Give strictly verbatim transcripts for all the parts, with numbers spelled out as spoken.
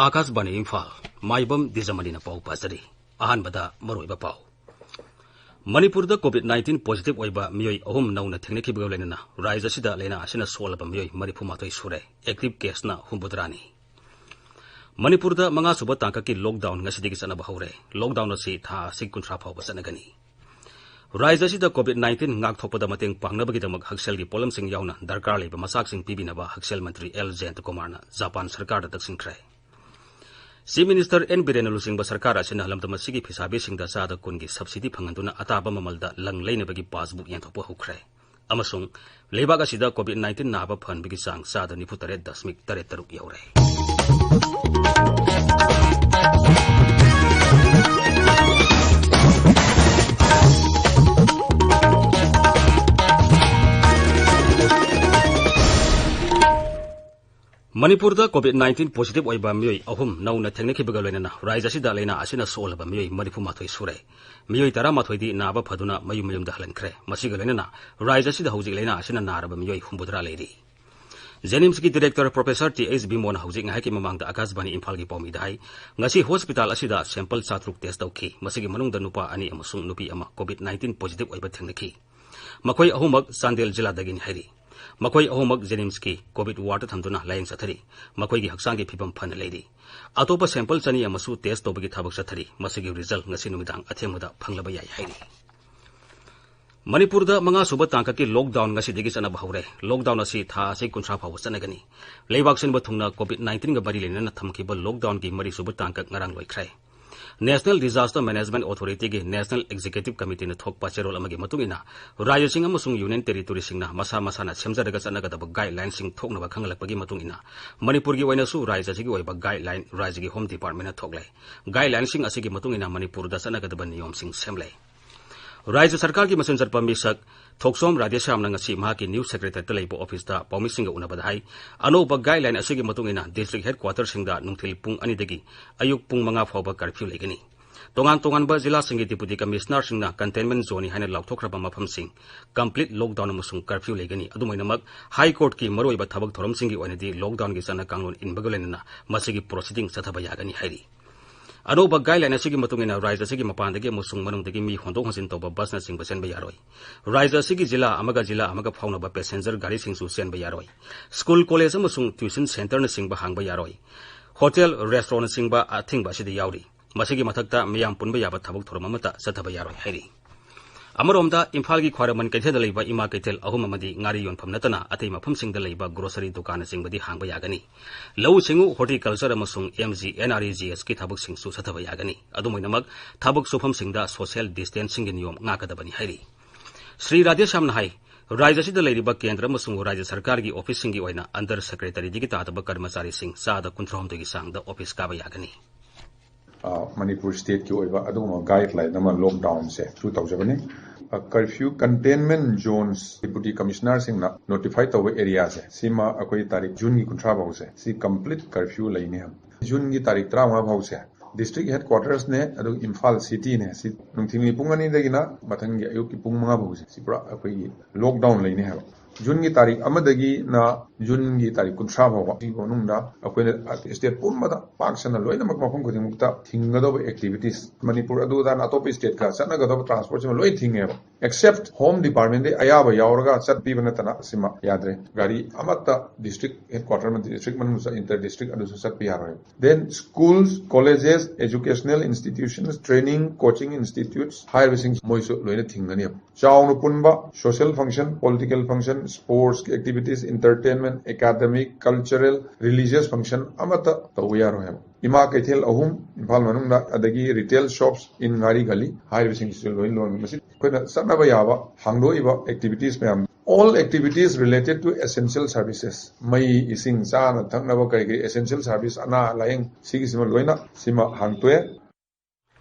ꯑꯥꯀꯥꯁꯕꯥꯅꯤ ꯏꯝꯐꯥꯜ, ꯃꯥꯏꯕꯝ ꯗꯤꯖꯃꯅꯤꯅ ꯄꯥꯎ ꯄꯥꯖꯔꯤ꯫ ꯑꯍꯥꯟꯕꯗ ꯃꯔꯨꯑꯣꯏꯕ ꯄꯥꯎ꯫ ꯃꯅꯤꯄꯨꯔꯗ COVID nineteen positive ꯑꯣꯏꯕ ꯃꯤꯑꯣꯏ ꯑꯍꯨꯝ ꯅꯧꯅ ꯊꯦꯡꯅꯈꯤꯕꯒ ꯂꯣꯏꯅꯅ ꯔꯥꯖ꯭ꯌ ꯑꯁꯤꯗ ꯂꯥꯏꯅꯥ ꯑꯁꯤꯅ ꯁꯣꯛꯂꯕ ꯃꯤꯑꯣꯏ ꯃꯔꯤꯐꯨ ꯃꯥꯊꯣꯏ ꯁꯨꯔꯦ꯫ Active caseꯅ ꯍꯨꯝꯐꯨꯇꯔꯥꯅꯤ꯫ ꯃꯅꯤꯄꯨꯔꯗ ꯃꯉꯥ ꯁꯨꯕ ꯇꯥꯡꯀꯛꯀꯤ lockdown ꯉꯁꯤꯗꯒꯤ ꯆꯠꯅꯕ ꯍꯧꯔꯦ꯫ Lockdown ꯑꯁꯤ ꯊꯥ ꯑꯁꯤ ꯀꯨꯟꯊ꯭ꯔꯥ ꯐꯥꯎꯕ ꯆꯠꯅꯒꯅꯤ꯫ ꯔꯥꯖ꯭ꯌ ꯑꯁꯤꯗ COVID nineteen ꯉꯥꯛꯊꯣꯛꯄꯗ ꯃꯇꯦꯡ ꯄꯥꯡꯅꯕꯒꯤꯗꯃꯛ ꯍꯛꯁꯦꯜꯒꯤ ꯄꯣꯠꯂꯝꯁꯤꯡ ꯌꯥꯎꯅ ꯗꯔꯀꯥꯔ ꯂꯩꯕ ꯃꯆꯥꯛꯁꯤꯡ ꯄꯤꯕꯤꯅꯕ ꯍꯛꯁꯦꯜ ꯃꯟꯇ꯭ꯔꯤ ꯑꯦꯜ ꯖꯌꯟꯇꯀꯨꯃꯥꯔꯅ ꯖꯄꯥꯟ ꯁꯔꯀꯥꯔꯗ ꯇꯛꯁꯤꯟꯈ꯭ꯔꯦ꯫ Chief Minister ꯑꯦꯟ ꯕꯤꯔꯦꯟꯅ ꯂꯨꯆꯤꯡꯕ ꯁꯔꯀꯥꯔ ꯑꯁꯤꯅ ꯂꯝꯗꯝ ꯑꯁꯤꯒꯤ ꯐꯤꯁꯥꯕꯤꯁꯤꯡꯗ ꯆꯥꯗ ꯀꯨꯟꯒꯤ subsidy ꯐꯪꯍꯟꯗꯨꯅ ꯑꯇꯥꯕ ꯃꯃꯜꯗ ꯂꯪ ꯂꯩꯅꯕꯒꯤ passbook ꯌꯦꯟꯊꯣꯛꯄ ꯍꯧꯈ꯭ꯔꯦ꯫ ꯑꯃꯁꯨꯡ ꯂꯩꯕꯥꯛ ꯑꯁꯤꯗ COVID nineteen ꯅꯥꯕ ꯐꯍꯟꯕꯒꯤ ꯆꯥꯡ ꯆꯥꯗ ꯅꯤꯐꯨ ꯇꯔꯦꯠ ꯗꯁꯃꯤꯛ ꯇꯔꯦꯠ ꯇꯔꯨꯛ ꯌꯧꯔꯦ꯫ ꯃꯅꯤꯄꯨꯔꯗ COVID nineteen positive ꯑꯣꯏꯕ ꯃꯤꯑꯣꯏ ꯑꯍꯨꯝ ꯅꯧꯅ ꯊꯦꯡꯅꯈꯤꯕꯒ ꯂꯣꯏꯅꯅ ꯔꯥꯖ꯭ꯌ ꯑꯁꯤꯗ ꯂꯥꯏꯅꯥ ꯑꯁꯤꯅ ꯁꯣꯛꯂꯕ ꯃꯤꯑꯣꯏ ꯃꯔꯤꯐꯨ ꯃꯥꯊꯣꯏ ꯁꯨꯔꯦ꯫ ꯃꯤꯑꯣꯏ ꯇꯔꯥꯃꯥꯊꯣꯏꯗꯤ ꯅꯥꯕ ꯐꯗꯨꯅ ꯃꯌꯨꯝ ꯃꯌꯨꯝꯗ ꯍꯜꯍꯟꯈ꯭ꯔꯦ꯫ ꯃꯁꯤꯒ ꯂꯣꯏꯅꯅ ꯔꯥꯖ꯭ꯌ ꯑꯁꯤꯗ ꯍꯧꯖꯤꯛ ꯂꯥꯏꯅꯥ ꯑꯁꯤꯅ ꯅꯥꯔꯕ ꯃꯤꯑꯣꯏ ꯍꯨꯝꯐꯨꯇꯔꯥ ꯂꯩꯔꯤ꯫ JNIMSꯀꯤ director Professor ꯇꯤ ꯑꯩꯆ ꯕꯤꯃꯣꯟꯅ ꯍꯧꯖꯤꯛ ꯉꯥꯏꯍꯥꯛꯀꯤ ꯃꯃꯥꯡꯗ ꯑꯥꯀꯥꯁꯕꯥꯅꯤ ꯏꯝꯐꯥꯜꯒꯤ ꯄꯥꯎꯃꯤꯗ ꯍꯥꯏ, ꯉꯁꯤ hospital ꯑꯁꯤꯗ sample ꯆꯥꯇ꯭ꯔꯨꯛ test ꯇꯧꯈꯤ꯫ ꯃꯁꯤꯒꯤ ꯃꯅꯨꯡꯗ ꯅꯨꯄꯥ ꯑꯅꯤ ꯑꯃꯁꯨꯡ ꯅꯨꯄꯤ ꯑꯃ COVID nineteen positive ꯑꯣꯏꯕ ꯊꯦꯡꯅꯈꯤ꯫ ꯃꯈꯣꯏ ꯑꯍꯨꯝꯃꯛ ꯆꯥꯟꯗꯦꯜ ꯖꯤꯂꯥꯗꯒꯤꯅꯤ ꯍꯥꯏꯔꯤ꯫ ꯃꯈꯣꯏ ꯑꯍꯨꯝꯃꯛ JNIMSꯀꯤ COVID wardꯇ ꯊꯝꯗꯨꯅ ꯂꯥꯌꯦꯡ ꯆꯠꯊꯔꯤ꯫ ꯃꯈꯣꯏꯒꯤ ꯍꯛꯆꯥꯡꯒꯤ ꯐꯤꯕꯝ ꯐꯅ ꯂꯩꯔꯤ꯫ ꯑꯇꯣꯞꯄ sample ꯆꯅꯤ ꯑꯃꯁꯨ test ꯇꯧꯕꯒꯤ ꯊꯕꯛ ꯆꯠꯊꯔꯤ꯫ ꯃꯁꯤꯒꯤ result ꯉꯁꯤ ꯅꯨꯃꯤꯗꯥꯡ ꯑꯊꯦꯡꯕꯗ ꯐꯪꯂꯕ ꯌꯥꯏ ꯍꯥꯏꯔꯤ꯫ ꯃꯅꯤꯄꯨꯔꯗ ꯃꯉꯥ ꯁꯨꯕ ꯇꯥꯡꯀꯛꯀꯤ lockdown ꯉꯁꯤꯗꯒꯤ ꯆꯠꯅꯕ ꯍꯧꯔꯦ꯫ Lockdown ꯑꯁꯤ ꯊꯥ ꯑꯁꯤ ꯀꯨꯟꯊ꯭ꯔꯥ ꯐꯥꯎꯕ ꯆꯠꯅꯒꯅꯤ꯫ ꯂꯩꯕꯥꯛ ꯁꯤꯟꯕ ꯊꯨꯡꯅ COVID nineteenꯒ ꯃꯔꯤ ꯂꯩꯅꯅ ꯊꯝꯈꯤꯕ lockdownꯒꯤ ꯃꯔꯤ ꯁꯨꯕ ꯇꯥꯡꯀꯛ ꯉꯔꯥꯡ ꯂꯣꯏꯈ꯭ꯔꯦ꯫ National Disaster Management Authorityꯒꯤ National Executive Committeeꯅ ꯊꯣꯛꯄ ꯆꯦꯔꯣꯜ ꯑꯃꯒꯤ ꯃꯇꯨꯡ ꯏꯟꯅ, ꯔꯥꯖ꯭ꯌꯁꯤꯡ ꯑꯃꯁꯨꯡ Union Territoryꯁꯤꯡꯅ ꯃꯁꯥ ꯃꯁꯥꯅ ꯁꯦꯝꯖꯔꯒ ꯆꯠꯅꯒꯗꯕ guidelineꯁꯤꯡ ꯊꯣꯛꯅꯕ ꯈꯪꯍꯜꯂꯛꯄꯒꯤ ꯃꯇꯨꯡ ꯏꯟꯅ, ꯃꯅꯤꯄꯨꯔꯒꯤ ꯑꯣꯏꯅꯁꯨ ꯔꯥꯖ꯭ꯌꯁꯤꯒꯤ ꯑꯣꯏꯕ guideline ꯔꯥꯖ꯭ꯌꯒꯤ Home Departmentꯅ ꯊꯣꯛꯂꯦ꯫ Guidelineꯁꯤꯡ ꯑꯁꯤꯒꯤ ꯃꯇꯨꯡ ꯏꯟꯅ ꯃꯅꯤꯄꯨꯔꯗ ꯆꯠꯅꯒꯗꯕ ꯅꯤꯌꯣꯝꯁꯤꯡ ꯁꯦꯝꯂꯦ꯫ ꯔꯥꯖ꯭ꯌ ꯁꯔꯀꯥꯔꯒꯤ ꯃꯆꯤꯟ ꯆꯠꯄ ꯃꯤꯁꯛ ꯊꯣꯛꯆꯣꯝ ꯔꯥꯙꯦꯁ꯭ꯌꯥꯝꯅ ꯉꯁꯤ ꯃꯍꯥꯛꯀꯤ new secretariatꯇ ꯂꯩꯕ officeꯇ ꯄꯥꯎꯃꯤꯁꯤꯡꯒ ꯎꯅꯕꯗ ꯍꯥꯏ, ꯑꯅꯧꯕ guideline ꯑꯁꯤꯒꯤ ꯃꯇꯨꯡ ꯏꯟꯅ district headquarterꯁꯤꯡꯗ ꯅꯨꯡꯊꯤꯜ ꯄꯨꯡ ꯑꯅꯤꯗꯒꯤ ꯑꯌꯨꯛ ꯄꯨꯡ ꯃꯉꯥ ꯐꯥꯎꯕ curfew ꯂꯩꯒꯅꯤ꯫ ꯇꯣꯉꯥꯟ ꯇꯣꯉꯥꯟꯕ ꯖꯤꯂꯥꯁꯤꯡꯒꯤ ꯗꯤꯄꯨꯇꯤ ꯀꯃꯤꯁꯅꯔꯁꯤꯡꯅ ꯀꯟꯇꯦꯟꯃꯦꯟ ꯖꯣꯟꯅꯤ ꯍꯥꯏꯅ ꯂꯥꯎꯊꯣꯛꯈ꯭ꯔꯕ ꯃꯐꯝꯁꯤꯡ ꯀꯝꯄ꯭ꯂꯤꯠ ꯂꯣꯛꯗꯥꯎꯟ ꯑꯃꯁꯨꯡ ꯀꯔꯐ꯭ꯌꯨ ꯂꯩꯒꯅꯤ꯫ ꯑꯗꯨꯝ ꯑꯣꯏꯅꯃꯛ, ꯍꯥꯏ ꯀꯣꯔꯠꯀꯤ ꯃꯔꯨꯑꯣꯏꯕ ꯊꯕꯛ ꯊꯧꯔꯝꯁꯤꯡꯒꯤ ꯑꯣꯏꯅꯗꯤ ꯂꯣꯛꯗꯥꯎꯟꯒꯤ ꯆꯠꯅ ꯀꯥꯡꯂꯣꯟ ꯏꯟꯕꯒ ꯂꯣꯏꯅꯅ ꯃꯁꯤꯒꯤ ꯄ꯭ꯔꯣꯁꯤꯗꯤꯡ ꯆꯠꯊꯕ ꯌꯥꯒꯅꯤ ꯍꯥꯏꯔꯤ꯫ ꯑꯅꯧꯕ ꯒꯥꯏꯗꯂꯥꯏꯟ ꯑꯁꯤꯒꯤ ꯃꯇꯨꯡ ꯏꯟꯅ ꯔꯥꯖ꯭ꯌ ꯑꯁꯤꯒꯤ ꯃꯄꯥꯟꯗꯒꯤ ꯑꯃꯁꯨꯡ ꯃꯅꯨꯡꯗꯒꯤ ꯃꯤ ꯍꯣꯟꯗꯣꯛ ꯍꯣꯟꯖꯤꯟ ꯇꯧꯕ ꯕꯁꯅꯆꯤꯡꯕ ꯆꯦꯟꯕ ꯌꯥꯔꯣꯏ꯫ ꯔꯥꯖ꯭ꯌ ꯑꯁꯤꯒꯤ ꯖꯤꯂꯥ ꯑꯃꯒ ꯖꯤꯂꯥ ꯑꯃꯒ ꯐꯥꯎꯅꯕ ꯄꯦꯁꯦꯟꯖꯔ ꯒꯥꯔꯤꯁꯤꯡꯁꯨ ꯆꯦꯟꯕ ꯌꯥꯔꯣꯏ꯫ ꯁ꯭ꯀꯨꯜ, ꯀꯣꯂꯦꯖ ꯑꯃꯁꯨꯡ ꯇ꯭ꯌꯨꯁꯟ ꯁꯦꯟꯇꯔꯅꯆꯤꯡꯕ ꯍꯥꯡꯕ ꯌꯥꯔꯣꯏ꯫ ꯍꯣꯇꯦꯜ, ꯔꯦꯁꯇꯨꯔꯦꯟꯠꯅꯆꯤꯡꯕ ꯑꯊꯤꯡꯕ ꯑꯁꯤꯗ ꯌꯥꯎꯔꯤ꯫ ꯃꯁꯤꯒꯤ ꯃꯊꯛꯇ ꯃꯤꯌꯥꯝ ꯄꯨꯟꯕ ꯌꯥꯕ ꯊꯕꯛ ꯊꯧꯔꯝ ꯑꯃꯠꯇ ꯆꯠꯊꯕ ꯌꯥꯔꯣꯏ ꯍꯥꯏꯔꯤ꯫ ꯑꯃꯔꯣꯝꯗ, ꯏꯝꯐꯥꯜꯒꯤ ꯈ꯭ꯋꯥꯏꯔꯝꯕꯟ ꯀꯩꯊꯦꯜꯗ ꯂꯩꯕ ꯏꯃꯥ ꯀꯩꯊꯦꯜ ꯑꯍꯨꯝ ꯑꯃꯗꯤ ꯉꯥꯔꯤ ꯌꯣꯟꯐꯝ ꯅꯠꯇꯅ ꯑꯇꯩ ꯃꯐꯝꯁꯤꯡꯗ ꯂꯩꯕ ꯒ꯭ꯔꯣꯁꯔꯤ ꯗꯨꯀꯥꯟꯅꯆꯤꯡꯕꯗꯤ ꯍꯥꯡꯕ ꯌꯥꯒꯅꯤ꯫ ꯂꯧꯎ ꯁꯤꯡꯎ, ꯍꯣꯔꯇꯤꯀꯜꯆꯔ ꯑꯃꯁꯨꯡ M G N R E G ꯑꯦꯁꯀꯤ ꯊꯕꯛꯁꯤꯡꯁꯨ ꯆꯠꯊꯕ ꯌꯥꯒꯅꯤ꯫ ꯑꯗꯨꯝ ꯑꯣꯏꯅꯃꯛ, ꯊꯕꯛ ꯁꯨꯐꯝꯁꯤꯡꯗ ꯁꯣꯁꯤꯌꯦꯜ ꯗꯤꯁꯇꯦꯟꯁꯤꯡꯒꯤ ꯅꯤꯌꯣꯝ ꯉꯥꯛꯀꯗꯕꯅꯤ ꯍꯥꯏꯔꯤ꯫ ꯁ꯭ꯔꯤ ꯔꯥꯙꯦꯁ꯭ꯌꯥꯝꯅ ꯍꯥꯏ, ꯔꯥꯖ꯭ꯌ ꯑꯁꯤꯗ ꯂꯩꯔꯤꯕ ꯀꯦꯟꯗ꯭ꯔ ꯑꯃꯁꯨꯡ ꯔꯥꯖ꯭ꯌ ꯁꯔꯀꯥꯔꯒꯤ ꯑꯣꯐꯤꯁꯁꯤꯡꯒꯤ ꯑꯣꯏꯅ ꯑꯟꯗꯔ ꯁꯦꯀ꯭ꯔꯦꯇꯔꯤꯗꯒꯤ ꯇꯥꯗꯕ ꯀꯔꯃꯆꯥꯔꯤꯁꯤꯡ ꯆꯥꯗ ꯀꯨꯟꯊ꯭ꯔꯥꯍꯨꯝꯗꯣꯏꯒꯤ ꯆꯥꯡꯗ ꯑꯣꯐꯤꯁ ꯀꯥꯕ ꯌꯥꯒꯅꯤ꯫ ꯑ, ꯃꯅꯤꯄꯨꯔ ꯁ꯭ꯇꯦꯠꯀꯤ ꯑꯣꯏꯕ ꯑꯗꯨꯒꯨꯝꯕ ꯒꯥꯏꯗꯂꯥꯏꯟ ꯑꯃ ꯂꯣꯛꯗꯥꯎꯟꯁꯦ ꯏꯁꯨ ꯇꯧꯖꯕꯅꯤ꯫ ꯑ, ꯀꯔꯐ꯭ꯌꯨ ꯀꯟꯇꯦꯟꯃꯦꯟ ꯖꯣꯟꯁ ꯗꯤꯄꯨꯇꯤ ꯀꯃꯤꯁꯅꯔꯁꯤꯡꯅ ꯅꯣꯇꯤꯐꯥꯏ ꯇꯧꯕ ꯑꯦꯔꯤꯌꯥꯁꯦ, ꯁꯤꯃ ꯑꯩꯈꯣꯏ ꯇꯥꯔꯤꯛ ꯖꯨꯟꯒꯤ ꯀꯨꯟꯊ꯭ꯔꯥ ꯐꯥꯎꯁꯦ ꯁꯤ ꯀꯝꯄ꯭ꯂꯤꯠ ꯀꯔꯐ꯭ꯌꯨ ꯂꯩꯅꯤ ꯍꯥꯏꯕ꯫ ꯖꯨꯟꯒꯤ ꯇꯥꯔꯤꯛ ꯇꯔꯥꯃꯉꯥ ꯐꯥꯎꯁꯦ ꯗꯤꯁꯇ꯭ꯔꯤꯛ ꯍꯦꯗ ꯀ꯭ꯋꯥꯇꯔꯁꯅꯦ, ꯑꯗꯨꯒ ꯏꯝꯐꯥꯜ ꯁꯤꯇꯤꯅꯦ, ꯁꯤ ꯅꯨꯡꯊꯤꯜꯒꯤ ꯄꯨꯡ ꯑꯅꯤꯗꯒꯤꯅ ꯃꯊꯪꯒꯤ ꯑꯌꯨꯛꯀꯤ ꯄꯨꯡ ꯃꯉꯥ ꯐꯥꯎꯁꯦ ꯁꯤ ꯄꯨꯔꯥ ꯑꯩꯈꯣꯏꯒꯤ ꯂꯣꯛꯗꯥꯎꯟ ꯂꯩꯅꯤ ꯍꯥꯏꯕ꯫ ꯖꯨꯟꯒꯤ ꯇꯥꯔꯤꯛ ꯑꯃꯗꯒꯤꯅ ꯖꯨꯟꯒꯤ ꯇꯥꯔꯤꯛ ꯀꯨꯟꯊ꯭ꯔꯥ ꯐꯥꯎꯕ ꯁꯤꯒꯤ ꯃꯅꯨꯡꯗ ꯑꯩꯈꯣꯏꯅ ꯁ꯭ꯇꯦꯠ ꯄꯨꯝꯕꯗ ꯄꯥꯛ ꯁꯟꯅ ꯂꯣꯏꯅꯃꯛ ꯃꯐꯝ ꯈꯨꯗꯤꯡꯃꯛꯇ ꯊꯤꯡꯒꯗꯧꯕ ꯑꯦꯛꯇꯤꯚꯤꯇꯤꯁ, ꯃꯅꯤꯄꯨꯔ ꯑꯗꯨ ꯑꯗꯥꯅ ꯑꯇꯣꯞꯄ ꯁ꯭ꯇꯦꯠꯀ ꯆꯠꯅꯒꯗꯧꯕ ꯇ꯭ꯔꯥꯟꯁꯄꯣꯔꯠꯁꯤꯃ ꯂꯣꯏ ꯊꯤꯡꯉꯦꯕ꯫ ꯑꯦꯛꯁꯦꯞ ꯍꯣꯝ ꯗꯤꯄꯥꯔꯠꯃꯦꯟꯗꯒꯤ ꯑꯌꯥꯕ ꯌꯥꯎꯔꯒ ꯆꯠꯄꯤꯕ ꯅꯠꯇꯅ ꯁꯤꯃ ꯌꯥꯗ꯭ꯔꯦ꯫ ꯒꯥꯔꯤ ꯑꯃꯠꯇ ꯗꯤꯁꯇ꯭ꯔꯤꯛ ꯍꯦꯗ ꯀ꯭ꯋꯥꯇꯔ ꯑꯃꯗꯤ ꯗꯤꯁꯇ꯭ꯔꯤꯛ ꯃꯅꯨꯡꯗ ꯏꯟꯇꯔ ꯗꯤꯁꯇ꯭ꯔꯤꯛ ꯑꯗꯨꯁꯨ ꯆꯠꯄ ꯌꯥꯔꯣꯏ꯫ Then schools, colleges, educational institutions, training, coaching institutes ꯍꯥꯏꯔꯤꯕꯁꯤꯡ ꯃꯣꯏꯁꯨ ꯂꯣꯏꯅ ꯊꯤꯡꯒꯅꯦꯕ꯫ ꯆꯥꯎꯅ ꯄꯨꯟꯕ, social function, political function, sports activities, entertainment, academic, cultural, religious function ꯑꯃꯠꯇ ꯇꯧꯕ ꯌꯥꯔꯣꯏ ꯍꯥꯏꯕ꯫ ꯏꯃꯥ ꯀꯩꯊꯦꯜ ꯑꯍꯨꯝ ꯏꯝꯐꯥꯜ ꯃꯅꯨꯡꯗ, ꯑꯗꯒꯤ retail shops in ꯉꯥꯔꯤ ꯒꯂꯤ ꯍꯥꯏꯔꯤꯕꯁꯤꯡꯁꯤꯁꯨ ꯂꯣꯏ ꯂꯣꯟ-, ꯃꯁꯤ ꯑꯩꯈꯣꯏꯅ ꯆꯠꯅꯕ ꯌꯥꯕ ꯍꯥꯡꯗꯣꯛꯏꯕ activities ꯃꯌꯥꯝ, all activities related to essential services, ꯃꯩ, ꯏꯁꯤꯡ, ꯆꯥꯅ ꯊꯛꯅꯕ ꯀꯔꯤ ꯀꯔꯤ essential service, ꯑꯅꯥ ꯂꯥꯌꯦꯡ, ꯁꯤꯒꯤꯁꯤꯃ ꯂꯣꯏꯅ ꯁꯤꯃ ꯍꯥꯡꯇꯣꯛꯑꯦ꯫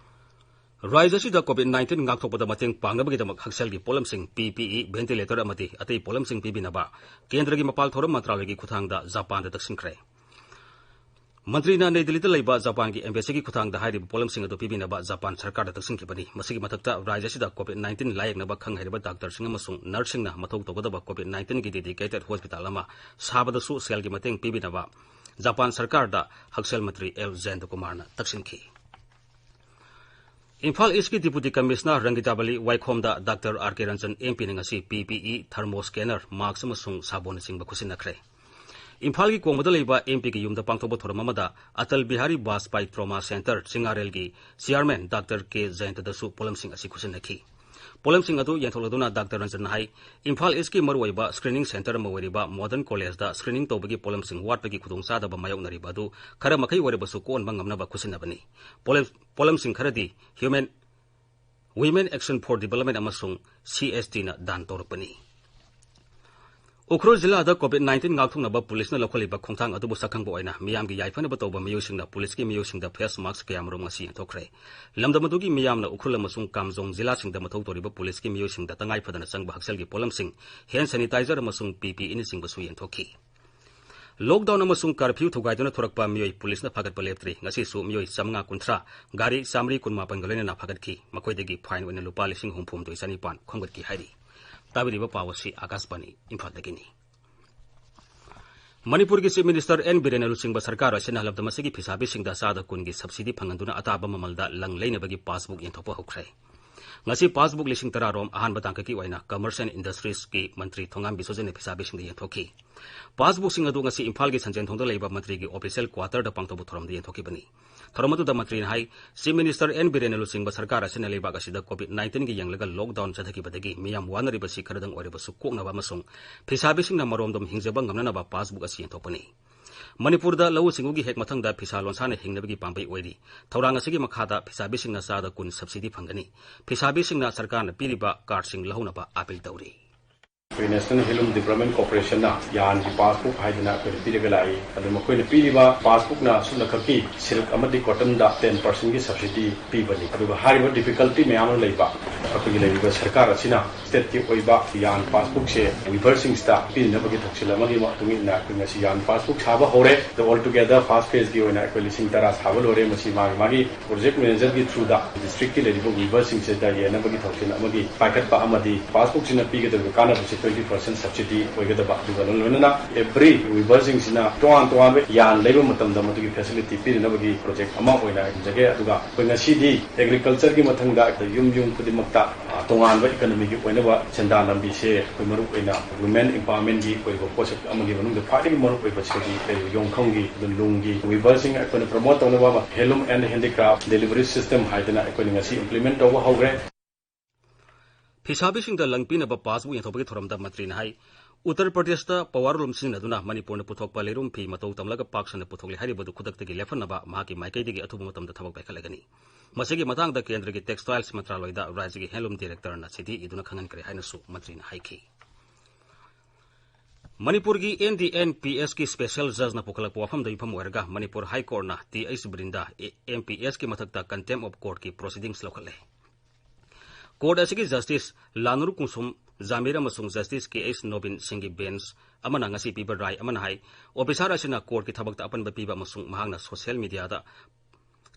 ꯔꯥꯖ꯭ꯌ ꯑꯁꯤꯗ ꯀꯣꯚꯤꯗ ꯅꯥꯏꯟꯇꯤꯟ ꯉꯥꯛꯊꯣꯛꯄꯗ ꯃꯇꯦꯡ ꯄꯥꯡꯅꯕꯒꯤꯗꯃꯛ ꯍꯛꯁꯦꯜꯒꯤ ꯄꯣꯠꯂꯝꯁꯤꯡ, ꯄꯤ ꯄꯤ ꯏ, ꯚꯦꯟꯇꯤꯂꯦꯇꯔ ꯑꯃꯗꯤ ꯑꯇꯩ ꯄꯣꯠꯂꯝꯁꯤꯡ ꯄꯤꯕꯤꯅꯕ ꯀꯦꯟꯗ꯭ꯔꯒꯤ ꯃꯄꯥꯜ ꯊꯧꯔꯝ ꯃꯟꯇ꯭ꯔꯥꯂꯌꯒꯤ ꯈꯨꯠꯊꯥꯡꯗ ꯖꯄꯥꯟꯗ ꯇꯛꯁꯤꯟꯈ꯭ꯔꯦ꯫ ꯃꯟꯇ꯭ꯔꯤꯅ ꯅꯩ ꯗꯤꯜꯂꯤꯗ ꯂꯩꯕ ꯖꯄꯥꯟꯒꯤ ꯑꯦꯝꯕꯦꯁꯤꯒꯤ ꯈꯨꯠꯊꯥꯡꯗ ꯍꯥꯏꯔꯤꯕ ꯄꯣꯠꯂꯝꯁꯤꯡ ꯑꯗꯨ ꯄꯤꯕꯤꯅꯕ ꯖꯄꯥꯟ ꯁꯔꯀꯥꯔꯗ ꯇꯛꯁꯤꯟꯈꯤꯕꯅꯤ꯫ ꯃꯁꯤꯒꯤ ꯃꯊꯛꯇ ꯔꯥꯖ꯭ꯌ ꯑꯁꯤꯗ COVID nineteen ꯂꯥꯌꯦꯡꯅꯕ ꯈꯪ ꯍꯩꯔꯕ ꯗꯥꯛꯇꯔꯁꯤꯡ ꯑꯃꯁꯨꯡ ꯅꯔꯁꯁꯤꯡꯅ ꯃꯊꯧ ꯇꯧꯒꯗꯕ COVID nineteenꯒꯤ dedicated hospital ꯑꯃ ꯁꯥꯕꯗꯁꯨ ꯁꯦꯜꯒꯤ ꯃꯇꯦꯡ ꯄꯤꯕꯤꯅꯕ ꯖꯄꯥꯟ ꯁꯔꯀꯥꯔꯗ ꯍꯛꯁꯦꯜ ꯃꯟꯇ꯭ꯔꯤ ꯑꯦꯜ ꯖꯌꯟꯇꯀꯨꯃꯥꯔꯅ ꯇꯛꯁꯤꯟꯈꯤ꯫ ꯏꯝꯐꯥꯜ ꯏꯁꯀꯤ Deputy Commissioner ꯔꯪꯒꯤꯇꯥꯕꯂꯤ ꯋꯥꯏꯈꯣꯝꯗ ꯗꯥꯛꯇꯔ ꯑꯥꯔ ꯀꯦ ꯔꯟꯖꯟ ꯑꯦꯝ ꯄꯤꯅ ꯉꯁꯤ ꯄꯤ ꯄꯤ ꯏ, thermo scanner, mask ꯑꯃꯁꯨꯡ ꯁꯥꯄꯣꯟꯅꯆꯤꯡꯕ ꯈꯨꯠꯁꯤꯟꯅꯈ꯭ꯔꯦ꯫ ꯏꯝꯐꯥꯜꯒꯤ ꯀꯣꯡꯕꯗ ꯂꯩꯕ ꯑꯦꯝ ꯄꯤꯒꯤ ꯌꯨꯝꯗ ꯄꯥꯡꯊꯣꯛꯄ ꯊꯧꯔꯝ ꯑꯃꯗ ꯑꯇꯜ ꯕꯤꯍꯥꯔꯤ ꯕꯥꯖꯄꯥꯏ Trauma Center ꯆꯤꯡꯉꯥꯔꯦꯜꯒꯤ chairman ꯗꯥꯛꯇꯔ ꯀꯦ ꯖꯌꯟꯇꯗꯁꯨ ꯄꯣꯠꯂꯝꯁꯤꯡ ꯑꯁꯤ ꯈꯨꯠꯁꯤꯟꯅꯈꯤ꯫ ꯄꯣꯠꯂꯝꯁꯤꯡ ꯑꯗꯨ ꯌꯦꯟꯊꯣꯛꯂꯗꯨꯅ ꯗꯥꯛꯇꯔ ꯔꯟꯖꯟꯅ ꯍꯥꯏ, ꯏꯝꯐꯥꯜ ꯏꯁꯀꯤ ꯃꯔꯨꯑꯣꯏꯕ screening center ꯑꯃ ꯑꯣꯏꯔꯤꯕ ꯃꯣꯗꯔꯟ ꯀꯣꯂꯦꯖꯇ screening ꯇꯧꯕꯒꯤ ꯄꯣꯠꯂꯝꯁꯤꯡ ꯋꯥꯠꯄꯒꯤ ꯈꯨꯗꯣꯡꯆꯥꯗꯕ ꯃꯥꯌꯣꯛꯅꯔꯤꯕ ꯑꯗꯨ ꯈꯔ ꯃꯈꯩ ꯑꯣꯏꯔꯕꯁꯨ ꯀꯣꯛꯍꯟꯕ ꯉꯝꯅꯕ ꯈꯨꯠꯁꯤꯟꯅꯕꯅꯤ꯫ ꯄꯣꯠꯂꯝ-, ꯄꯣꯠꯂꯝꯁꯤꯡ ꯈꯔꯗꯤ Human, Women Action for Development ꯑꯃꯁꯨꯡ ꯁꯤ ꯑꯦꯁ ꯇꯤꯅ ꯗꯥꯟ ꯇꯧꯔꯛꯄꯅꯤ꯫ ꯎꯈ꯭ꯔꯨꯜ ꯖꯤꯂꯥꯗ COVID nineteen ꯉꯥꯛꯊꯣꯛꯅꯕ ꯄꯨꯂꯤꯁꯅ ꯂꯧꯈꯠꯂꯤꯕ ꯈꯣꯡꯊꯥꯡ ꯑꯗꯨꯕꯨ ꯁꯛꯈꯪꯕ ꯑꯣꯏꯅ ꯃꯤꯌꯥꯝꯒꯤ ꯌꯥꯏꯐꯅꯕ ꯇꯧꯕ ꯃꯤꯑꯣꯏꯁꯤꯡꯅ ꯄꯨꯂꯤꯁꯀꯤ ꯃꯤꯑꯣꯏꯁꯤꯡꯗ face mask ꯀꯌꯥꯃꯔꯨꯝ ꯉꯁꯤ ꯌꯦꯟꯊꯣꯛꯈ꯭ꯔꯦ꯫ ꯂꯝꯗꯝ ꯑꯗꯨꯒꯤ ꯃꯤꯌꯥꯝꯅ ꯎꯈ꯭ꯔꯨꯜ ꯑꯃꯁꯨꯡ ꯀꯥꯝꯖꯣꯡ ꯖꯤꯂꯥꯁꯤꯡꯗ ꯃꯊꯧ ꯇꯧꯔꯤꯕ ꯄꯨꯂꯤꯁꯀꯤ ꯃꯤꯑꯣꯏꯁꯤꯡꯗ ꯇꯉꯥꯏ ꯐꯗꯅ ꯆꯪꯕ ꯍꯛꯁꯦꯜꯒꯤ ꯄꯣꯠꯂꯝꯁꯤꯡ, hand sanitizer ꯑꯃꯁꯨꯡ ꯄꯤ ꯄꯤ ꯏꯅꯆꯤꯡꯕꯁꯨ ꯌꯦꯟꯊꯣꯛꯈꯤ꯫ Lockdown ꯑꯃꯁꯨꯡ curfew ꯊꯨꯒꯥꯏꯗꯨꯅ ꯊꯣꯔꯛꯄ ꯃꯤꯑꯣꯏ ꯄꯨꯂꯤꯁꯅ ꯐꯥꯒꯠꯄ ꯂꯦꯞꯇ꯭ꯔꯤ꯫ ꯉꯁꯤꯁꯨ ꯃꯤꯑꯣꯏ ꯆꯥꯃꯉꯥ ꯀꯨꯟꯊ꯭ꯔꯥ ꯒꯥꯔꯤ ꯆꯥꯃꯔꯤ ꯀꯨꯟꯃꯥꯄꯟꯒ ꯂꯣꯏꯅꯅ ꯐꯥꯒꯠꯈꯤ꯫ ꯃꯈꯣꯏꯗꯒꯤ fine ꯑꯣꯏꯅ ꯂꯨꯄꯥ ꯂꯤꯁꯤꯡ ꯍꯨꯝꯐꯨꯍꯨꯝꯗꯣꯏ ꯆꯅꯤꯄꯥꯟ ꯈꯣꯝꯒꯠꯈꯤ ꯍꯥꯏꯔꯤ꯫ ꯇꯥꯕꯤꯔꯤꯕ ꯄꯥꯎ ꯑꯁꯤ ꯑꯀꯥꯁꯕꯥꯅꯤ ꯏꯝꯐꯥꯜꯗꯒꯤꯅꯤ꯫ ꯃꯅꯤꯄꯨꯔꯒꯤ Chief Minister ꯑꯦꯟ ꯕꯤꯔꯦꯟꯅ ꯂꯨꯆꯤꯡꯕ ꯁꯔꯀꯥꯔ ꯑꯁꯤꯅ ꯂꯝꯗꯝ ꯑꯁꯤꯒꯤ ꯐꯤꯁꯥꯕꯤꯁꯤꯡꯗ ꯆꯥꯗ ꯀꯨꯟꯒꯤ subsidy ꯐꯪꯍꯟꯗꯨꯅ ꯑꯇꯥꯕ ꯃꯃꯜꯗ ꯂꯪ ꯂꯩꯅꯕꯒꯤ passbook ꯌꯦꯟꯊꯣꯛꯄ ꯍꯧꯈ꯭ꯔꯦ꯫ ꯉꯁꯤ passbook ꯂꯤꯁꯤꯡ ꯇꯔꯥ ꯔꯣꯝ ꯑꯍꯥꯟꯕ ꯇꯥꯡꯀꯛꯀꯤ ꯑꯣꯏꯅ Commerce and Industriesꯀꯤ ꯃꯟꯇ꯭ꯔꯤ ꯊꯣꯉꯥꯝ ꯕꯤꯁꯣꯖꯤꯠꯅ ꯐꯤꯁꯥꯕꯤꯁꯤꯡꯗ ꯌꯦꯟꯊꯣꯛꯈꯤ꯫ Passbookꯁꯤꯡ ꯑꯗꯨ ꯉꯁꯤ ꯏꯝꯐꯥꯜꯒꯤ ꯁꯟꯖꯦꯟꯊꯣꯡꯗ ꯂꯩꯕ ꯃꯟꯇ꯭ꯔꯤꯒꯤ official quarterꯗ ꯄꯥꯡꯊꯣꯛꯄ ꯊꯧꯔꯝꯗ ꯌꯦꯟꯊꯣꯛꯈꯤꯕꯅꯤ꯫ ꯊꯧꯔꯝ ꯑꯗꯨꯗ ꯃꯟꯇ꯭ꯔꯤꯅ ꯍꯥꯏ, Chief Minister ꯑꯦꯟ ꯕꯤꯔꯦꯟꯅ ꯂꯨꯆꯤꯡꯕ ꯁꯔꯀꯥꯔ ꯑꯁꯤꯅ ꯂꯩꯕꯥꯛ ꯑꯁꯤꯗ COVID nineteenꯒꯤ ꯌꯦꯡꯂꯒ lockdown ꯆꯠꯊꯈꯤꯕꯗꯒꯤ ꯃꯤꯌꯥꯝ ꯋꯥꯅꯔꯤꯕꯁꯤ ꯈꯔꯗꯪ ꯑꯣꯏꯔꯕꯁꯨ ꯀꯣꯛꯅꯕ ꯑꯃꯁꯨꯡ ꯐꯤꯁꯥꯕꯤꯁꯤꯡꯅ ꯃꯔꯣꯝꯗꯣꯝ ꯍꯤꯡꯖꯕ ꯉꯝꯅꯅꯕ passbook ꯑꯁꯤ ꯌꯦꯟꯊꯣꯛꯄꯅꯤ꯫ ꯃꯅꯤꯄꯨꯔꯗ ꯂꯧꯎ ꯁꯤꯡꯎꯒꯤ ꯍꯦꯛ ꯃꯊꯪꯗ ꯐꯤꯁꯥ ꯂꯣꯟꯁꯥꯅ ꯍꯤꯡꯅꯕꯒꯤ ꯄꯥꯝꯕꯩ ꯑꯣꯏꯔꯤ꯫ ꯊꯧꯔꯥꯡ ꯑꯁꯤꯒꯤ ꯃꯈꯥꯗ ꯐꯤꯁꯥꯕꯤꯁꯤꯡꯅ ꯆꯥꯗ ꯀꯨꯟ subsidy ꯐꯪꯒꯅꯤ꯫ ꯐꯤꯁꯥꯕꯤꯁꯤꯡꯅ ꯁꯔꯀꯥꯔꯅ ꯄꯤꯔꯤꯕ cardꯁꯤꯡ ꯂꯧꯍꯧꯅꯕ appeal ꯇꯧꯔꯤ꯫ ꯑꯩꯈꯣꯏ National Handloom Development Corporationꯅ ꯌꯥꯟꯒꯤ passbook ꯍꯥꯏꯗꯅ ꯑꯩꯈꯣꯏꯗ ꯄꯤꯔꯒ ꯂꯥꯛꯏ꯫ ꯑꯗꯨ ꯃꯈꯣꯏꯅ ꯄꯤꯔꯤꯕ passbookꯅ ꯑꯁꯨꯝꯅ ꯈꯛꯀꯤ silk ꯑꯃꯗꯤ cottonꯗ ten percentꯒꯤ subsidy ꯄꯤꯕꯅꯤ꯫ ꯑꯗꯨꯒ ꯍꯥꯏꯔꯤꯕ difficulty ꯃꯌꯥꯝ ꯑꯃ ꯂꯩꯕ ꯑꯩꯈꯣꯏꯒꯤ ꯂꯩꯔꯤꯕ ꯁꯔꯀꯥꯔ ꯑꯁꯤꯅ ꯁ꯭ꯇꯦꯠꯀꯤ ꯑꯣꯏꯕ ꯌꯥꯟ ꯄꯥꯁꯕꯨꯛꯁꯦ ꯋꯤꯚꯔꯁꯤꯡꯁꯤꯗ ꯄꯤꯅꯅꯕꯒꯤ ꯊꯧꯁꯤꯜ ꯑꯃꯒꯤ ꯃꯇꯨꯡ ꯏꯟꯅ ꯑꯩꯈꯣꯏ ꯉꯁꯤ ꯌꯥꯟ ꯄꯥꯁꯕꯨꯛ ꯁꯥꯕ ꯍꯧꯔꯦ꯫ ꯑꯗꯣ ꯑꯣꯜ ꯇꯨꯒꯦꯗꯔ ꯐꯥꯔꯁ ꯐꯦꯖꯀꯤ ꯑꯣꯏꯅ ꯑꯩꯈꯣꯏ ꯂꯤꯁꯤꯡ ꯇꯔꯥ ꯁꯥꯕ ꯂꯣꯏꯔꯦ꯫ ꯃꯁꯤ ꯃꯥꯒꯤ ꯃꯥꯒꯤ ꯄ꯭ꯔꯣꯖꯦꯛ ꯃꯦꯅꯦꯖꯔꯒꯤ ꯊ꯭ꯔꯨꯗ ꯗꯤꯁꯇ꯭ꯔꯤꯛꯀꯤ ꯂꯩꯔꯤꯕ ꯋꯤꯚꯔꯁꯤꯡꯁꯤꯗ ꯌꯦꯟꯅꯕꯒꯤ ꯊꯧꯁꯤꯜ ꯑꯃꯒꯤ ꯄꯥꯏꯈꯠꯄ ꯑꯃꯗꯤ ꯄꯥꯁꯕꯨꯛꯁꯤꯅ ꯄꯤꯒꯗꯧꯔꯤꯕ ꯀꯥꯟꯅꯕꯁꯤ twenty percent subsidy ꯑꯣꯏꯒꯗꯕ꯫ ꯑꯗꯨꯒ ꯂꯣꯏꯅ ꯂꯣꯏꯅꯅ ꯑꯦꯚ꯭ꯔꯤ ꯋꯤꯚꯔꯁꯤꯡꯁꯤꯅ ꯇꯣꯉꯥꯟ ꯇꯣꯉꯥꯟꯕ ꯌꯥꯟ ꯂꯩꯕ ꯃꯇꯝꯗ ꯃꯗꯨꯒꯤ ꯐꯦꯁꯤꯂꯤꯇꯤ ꯄꯤꯅꯅꯕꯒꯤ ꯄ꯭ꯔꯣꯖꯦꯛ ꯑꯃ ꯑꯣꯏꯅ ꯊꯝꯖꯒꯦ꯫ ꯑꯗꯨꯒ ꯑꯩꯈꯣꯏ ꯉꯁꯤꯗꯤ ꯑꯦꯒ꯭ꯔꯤꯀꯜꯆꯔꯒꯤ ꯃꯊꯪꯗ ꯌꯨꯝ ꯌꯨꯝ ꯈꯨꯗꯤꯡꯃꯛꯇ, ꯑ, ꯇꯣꯉꯥꯟꯕ ꯏꯀꯣꯅꯣꯃꯤꯒꯤ ꯑꯣꯏꯅꯕ ꯁꯦꯟꯗꯥꯟ ꯂꯝꯕꯤꯁꯦ ꯑꯩꯈꯣꯏ ꯃꯔꯨ ꯑꯣꯏꯅ ꯋꯨꯃꯦꯟ ꯑꯦꯝꯄꯥꯋꯔꯃꯦꯟꯒꯤ ꯑꯣꯏꯕ ꯄꯣꯠꯁꯛ ꯑꯃꯒꯤ ꯃꯅꯨꯡꯗ ꯈ꯭ꯋꯥꯏꯗꯒꯤ ꯃꯔꯨ ꯑꯣꯏꯕ ꯁꯤꯗꯤ ꯂꯩꯔꯤꯕ ꯌꯣꯡꯈꯪꯒꯤ, ꯑꯗꯨ ꯂꯨꯝꯒꯤ ꯋꯤꯚꯔꯁꯤꯡ ꯑꯩꯈꯣꯏꯅ ꯄ꯭ꯔꯃꯣꯠ ꯇꯧꯅꯕ ꯍꯦꯟꯂꯨꯝ ꯑꯦꯟ ꯍꯦꯟꯗꯤꯀ꯭ꯔꯥꯐ ꯗꯦꯂꯤꯚꯔꯤ ꯁꯤꯁꯇꯦꯝ ꯍꯥꯏꯗꯅ ꯑꯩꯈꯣꯏꯅ ꯉꯁꯤ ꯏꯝꯄ꯭ꯂꯤꯃꯦꯟ ꯇꯧꯕ ꯍꯧꯈ꯭ꯔꯦ꯫ ꯐꯤꯁꯥꯕꯤꯁꯤꯡꯗ ꯂꯪ ꯄꯤꯅꯕ ꯄꯥꯁꯕꯨꯛ ꯌꯦꯟꯊꯣꯛꯄꯒꯤ ꯊꯧꯔꯝꯗ ꯃꯟꯇ꯭ꯔꯤꯅ ꯍꯥꯏ, ꯎꯠꯇꯔ ꯄ꯭ꯔꯗꯦꯁꯇ ꯄꯋꯥꯔ ꯂꯨꯝ ꯁꯤꯖꯤꯟꯅꯗꯨꯅ ꯃꯅꯤꯄꯨꯔꯅ ꯄꯨꯊꯣꯛꯄ ꯂꯩꯔꯨꯝ ꯐꯤ ꯃꯇꯧ ꯇꯝꯂꯒ ꯄꯥꯛ ꯁꯟꯅ ꯄꯨꯊꯣꯛꯂꯦ ꯍꯥꯏꯔꯤꯕꯗꯨ ꯈꯨꯗꯛꯇꯒꯤ ꯂꯦꯞꯍꯟꯅꯕ ꯃꯍꯥꯛꯀꯤ ꯃꯥꯏꯀꯩꯗꯒꯤ ꯑꯊꯨꯕ ꯃꯇꯝꯗ ꯊꯕꯛ ꯄꯥꯏꯈꯠꯂꯒꯅꯤ꯫ ꯃꯁꯤꯒꯤ ꯃꯇꯥꯡꯗ ꯀꯦꯟꯗ꯭ꯔꯒꯤ ꯇꯦꯛꯁꯇꯥꯏꯜꯁ ꯃꯟꯇ꯭ꯔꯥꯂꯣꯏꯗ ꯔꯥꯖ꯭ꯌꯒꯤ ꯍꯦꯟꯂꯨꯝ ꯗꯤꯔꯦꯛꯇꯔꯅ ꯆꯤꯊꯤ ꯏꯗꯨꯅ ꯈꯪꯍꯟꯈ꯭ꯔꯦ ꯍꯥꯏꯅꯁꯨ ꯃꯟꯇ꯭ꯔꯤꯅ ꯍꯥꯏꯈꯤ꯫ ꯃꯅꯤꯄꯨꯔꯒꯤ ꯑꯦꯟ ꯗꯤ ꯑꯦꯟ ꯄꯤ ꯑꯦꯁꯀꯤ ꯁ꯭ꯄꯦꯁꯦꯜ ꯖꯖꯅ ꯄꯨꯈꯠꯂꯛꯄ ꯋꯥꯐꯝꯗ ꯌꯨꯝꯐꯝ ꯑꯣꯏꯔꯒ ꯃꯅꯤꯄꯨꯔ ꯍꯥꯏ ꯀꯣꯔꯠꯅ T H Brinda M P ꯑꯦꯁꯀꯤ ꯃꯊꯛꯇ ꯀꯟꯇꯦꯝ ꯑꯣꯐ ꯀꯣꯔꯠꯀꯤ ꯄ꯭ꯔꯣꯁꯤꯗꯤꯡꯁ ꯂꯧꯈꯠꯂꯦ꯫ ꯀꯣꯔꯠ ꯑꯁꯤꯒꯤ ꯖꯁꯇꯤꯁ ꯂꯥꯅꯨꯔ ꯀꯨꯡꯁꯨꯝ ꯖꯥꯃꯤꯔ ꯑꯃꯁꯨꯡ ꯖꯁꯇꯤꯁ ꯀꯦ ꯑꯩꯆ ꯅꯣꯕꯤꯟ ꯁꯤꯡꯒꯤ ꯕꯦꯟꯆ ꯑꯃꯅ ꯉꯁꯤ ꯄꯤꯕ ꯔꯥꯏ ꯑꯃꯅ ꯍꯥꯏ, ꯑꯣꯐꯤꯁꯥꯔ ꯑꯁꯤꯅ ꯀꯣꯔꯠꯀꯤ ꯊꯕꯛꯇ ꯑꯄꯟꯕ ꯄꯤꯕ ꯑꯃꯁꯨꯡ ꯃꯍꯥꯛꯅ ꯁꯣꯁꯤꯌꯦꯜ ꯃꯤꯗꯤꯌꯥꯗ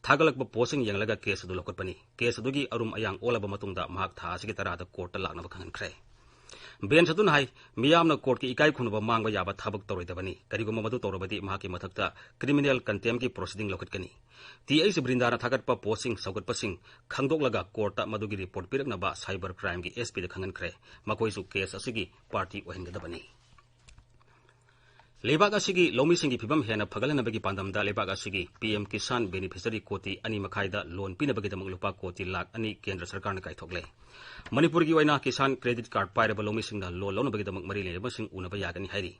ꯊꯥꯒꯠꯂꯛꯄ ꯄꯣꯁꯁꯤꯡ ꯌꯦꯡꯂꯒ ꯀꯦꯁ ꯑꯗꯨ ꯂꯧꯈꯠꯄꯅꯤ꯫ ꯀꯦꯁ ꯑꯗꯨꯒꯤ ꯑꯔꯨꯝ ꯑꯌꯥꯡ ꯑꯣꯜꯂꯕ ꯃꯇꯨꯡꯗ ꯃꯍꯥꯛ ꯊꯥ ꯑꯁꯤꯒꯤ ꯇꯔꯥꯗ ꯀꯣꯔꯠꯇ ꯂꯥꯛꯅꯕ ꯈꯪꯍꯟꯈ꯭ꯔꯦ꯫ ꯕꯦꯟꯆ ꯑꯗꯨꯅ ꯍꯥꯏ, ꯃꯤꯌꯥꯝꯅ ꯀꯣꯔꯠꯀꯤ ꯏꯀꯥꯏ ꯈꯨꯝꯅꯕ ꯃꯥꯡꯕ ꯌꯥꯕ ꯊꯕꯛ ꯇꯧꯔꯣꯏꯗꯕꯅꯤ꯫ ꯀꯔꯤꯒꯨꯝꯕ ꯃꯗꯨ ꯇꯧꯔꯕꯗꯤ ꯃꯍꯥꯛꯀꯤ ꯃꯊꯛꯇ ꯀ꯭ꯔꯤꯃꯤꯅꯦꯜ ꯀꯟꯇꯦꯝꯒꯤ ꯄ꯭ꯔꯣꯁꯤꯗꯤꯡ ꯂꯧꯈꯠꯀꯅꯤ꯫ ꯇꯤ ꯑꯩꯆ ꯕ꯭ꯔꯤꯟꯗꯥꯅ ꯊꯥꯒꯠꯄ ꯄꯣꯁꯁꯤꯡ ꯁꯧꯒꯠꯄꯁꯤꯡ ꯈꯪꯗꯣꯛꯂꯒ ꯀꯣꯔꯠꯇ ꯃꯗꯨꯒꯤ ꯔꯤꯄꯣꯔꯠ ꯄꯤꯔꯛꯅꯕ ꯁꯥꯏꯕꯔ ꯀ꯭ꯔꯥꯏꯝꯒꯤ ꯑꯦꯁ ꯄꯤꯗ ꯈꯪꯍꯟꯈ꯭ꯔꯦ꯫ ꯃꯈꯣꯏꯁꯨ ꯀꯦꯁ ꯑꯁꯤꯒꯤ ꯄꯥꯔꯇꯤ ꯑꯣꯏꯍꯟꯒꯗꯕꯅꯤ꯫ ꯂꯩꯕꯥꯛ ꯑꯁꯤꯒꯤ ꯂꯧꯃꯤꯁꯤꯡꯒꯤ ꯐꯤꯚꯝ ꯍꯦꯟꯅ ꯐꯒꯠꯍꯟꯅꯕꯒꯤ ꯄꯥꯟꯗꯝꯗ ꯂꯩꯕꯥꯛ ꯑꯁꯤꯒꯤ ꯄꯤ ꯑꯦꯝ ꯀꯤꯁꯥꯟ ꯕꯦꯅꯤꯐꯤꯁꯔꯤ ꯀꯣꯇꯤ ꯑꯅꯤ ꯃꯈꯥꯏꯗ ꯂꯣꯟ ꯄꯤꯅꯕꯒꯤꯗꯃꯛ ꯂꯨꯄꯥ ꯀꯣꯇꯤ ꯂꯥꯈ ꯑꯅꯤ ꯀꯦꯟꯗ꯭ꯔ ꯁꯔꯀꯥꯔꯅ ꯀꯥꯏꯊꯣꯛꯂꯦ꯫ ꯃꯅꯤꯄꯨꯔꯒꯤ ꯑꯣꯏꯅ ꯀꯤꯁꯥꯟ ꯀ꯭ꯔꯦꯗꯤꯠ ꯀꯥꯔꯗ ꯄꯥꯏꯔꯕ ꯂꯧꯃꯤꯁꯤꯡꯅ ꯂꯣꯟ ꯂꯧꯅꯕꯒꯤꯗꯃꯛ ꯃꯔꯤ ꯂꯩꯅꯕꯁꯤꯡ ꯎꯅꯕ ꯌꯥꯒꯅꯤ ꯍꯥꯏꯔꯤ꯫